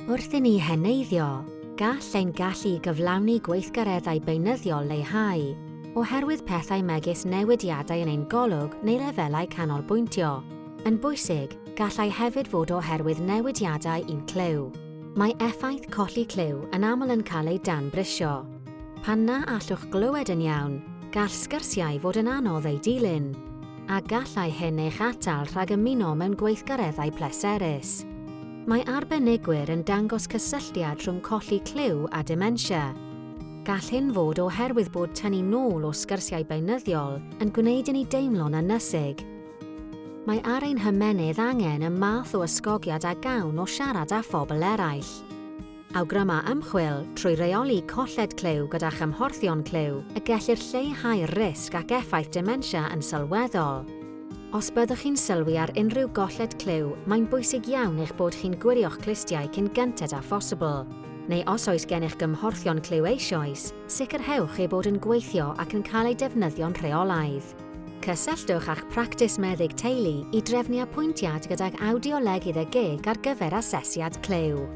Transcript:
Wrth i ni heneiddio, gall ein gallu i gyflawni gweithgareddau beunyddiol leihau, oherwydd pethau megis newidiadau yn ein golwg neu lefelau canolbwyntio. Yn bwysig, gallai hefyd fod oherwydd newidiadau i'n clyw. Mae effaith colli clyw yn aml yn cael ei danbrisio. Pan na allwch glywed yn iawn, gall sgyrsiau fod yn anodd eu dilyn, a gallai hyn eich atal rhag ymuno mewn gweithgareddau pleserus. Mae arbenigwyr yn dangos cysylltiad rhwng colli clyw a dementia. Gall hyn fod oherwydd bod tynnu nôl o sgyrsiau beunyddiol yn gwneud i ni deimlo'n ynysig. Mae ar ein hymennydd angen y math o ysgogiad a gawn o siarad â phobl eraill. Awgryma ymchwil, trwy reoli colled clyw gyda chymhorthion clyw, y gellir lleihau'r risg ac effaith dementia yn sylweddol. Os byddwch chi'n sylwi ar unrhyw golled clyw, mae'n bwysig iawn eich bod chi'n gwirio'ch clustiau cyn gynted â phosibl. Neu os oes gennych gymhorthion clyw eisoes, sicrhewch eu bod yn gweithio ac yn cael eu defnyddio'n rheolaidd. Cysylltwch â'ch practis meddyg teulu i drefnu apwyntiad gydag awdiolegydd y geg ar gyfer asesiad clyw.